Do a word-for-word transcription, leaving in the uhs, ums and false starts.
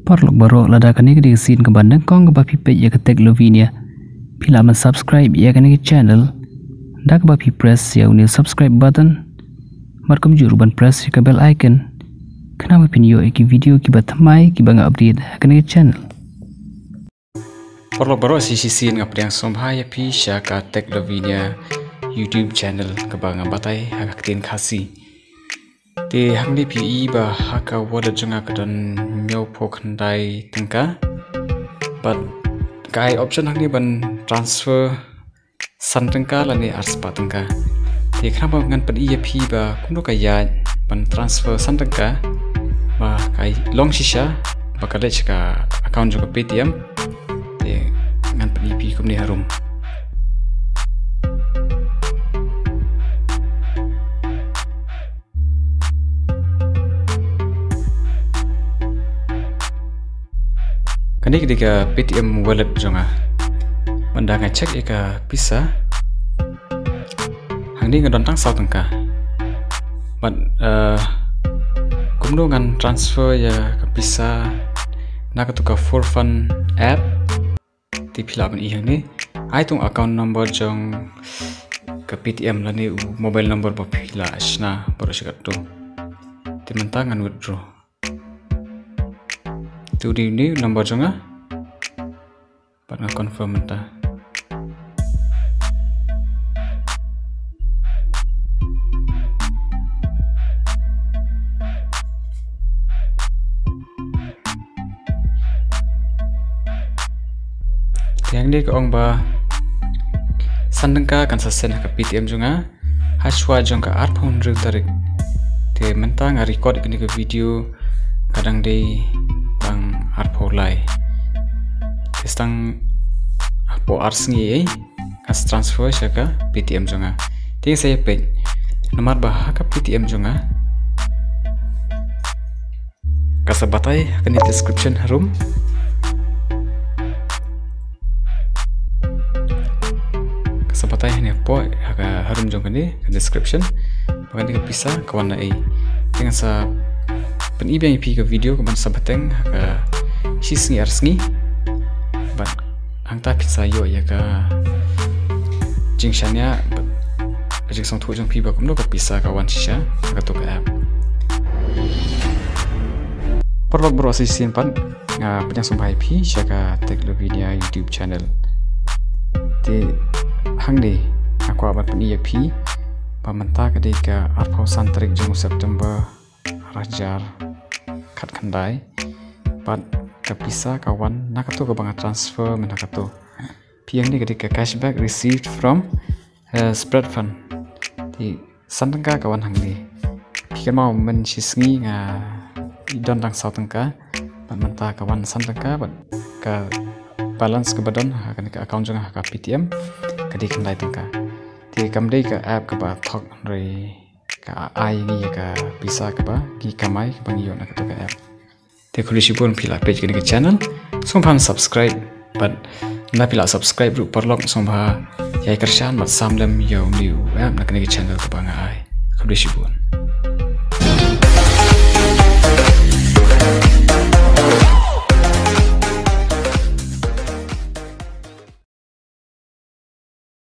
Paralok baroh, lada kane ka dei ka sien kaba nyngkong kaba phi peit ïa ka Tech Lavinia, phi lah ban subscribe ïa kane ka channel da kaba phi press ïa une u subscribe button bad kumjuh ruh ban press ïa ka bell icon, khnang ba phin ïoh ïa ki video kiba thymmai kiba nga update ha kane ka channel. Paralok baroh, sa shisien nga pdiang sngewbha ïa phi sha ka Tech Lavinia YouTube channel kaba nga batai ha ka ktien Khasi. Te hangne phi i ba ha ka wallet jong nga ka don hynñiewphew khyndai tyngka. Bad ka ai option hangne ban transfer san tyngka lane arspah tyngka. Te khnang ba ngan pyni ïa phi ba kumno ka ïaid ban transfer san tyngka ba ka long shisha ba ka leit sha ka account jong ka Paytm. Te ngan pyni ïa phi kumne harum. Kane ka dei ka Paytm wallet jong nga. Mynta nga check ïa ka pisa. Hangne nga don tang saw tyngka. Bad, eh, kumno ngan transfer ïa ka pisa na katu ka Four Fund app. Te phi lah ban i hangne. Ai tu u account number jong ka Paytm lane u mobile number ba phi la shna baroh shi katto. Te mynta ngan withdraw. Te u dei une u number jong nga. Bad nga confirm mynta. Te hangne ka ong ba san tyngka kan sa send ha ka Paytm jong nga hashuwa jong ka arphew hynriew tarik. Te mynta nga record kane ka video ka dang dei tang arphew lai. Te sa tang hapoh ar sngi ei kan sa transfer sha ka Paytm jong nga. Te sa ïa peit namar ba ha ka Paytm jong nga ka sa batai ha kane description harum. Ka sa batai hangne hapoh ha ka harum jong kane ka description ba kane ka pisa ka wan na ei. Te ngan sa pyni biang ïa phi ka video kaban sa bteng ha ka shi sngi ar sngi. Bad hangta phin sa ïoh ïa ka jingshaniah bad ka jingsngewthuh jong phi ba kumno ka pisa ka wan shisha ha katu ka app. Paralok baroh, sa shisien pat nga pdiang sngewbha ïa phi sha ka Tech Lavinia YouTube channel. Te hangne nga kwah ban pyni ïa phi ba mynta ka dei ka arphew san tarik jong u September ar hajar khatkhyndai. Bad ka pisa ka wan na katu kaba nga transfer mynta katu. Phi, hangne ka dei ka cashback received from, eh, Spread Fund. Te san tyngka ka wan hangne. Phi kynmaw mynta shi sngi nga don tang saw tyngka. Bad mynta ka wan san tyngka bad ka balance kaba don ha kane ka account jong nga ha ka Paytm ka dei khyndai tyngka. Te kam dei ka app kaba thok hynrei ka ai ngi ïa ka pisa kaba ngi kamai kaba ngi ïoh na katu ka app. Te khublei shibun phi la peit kane ka channel. Sngewbha subscribe bad lada phi la subscribe ruh paralok sngewbha ïai kyrshan bad sam lem ïa une u app na kane ka channel kaba nga ai. Khublei shibun.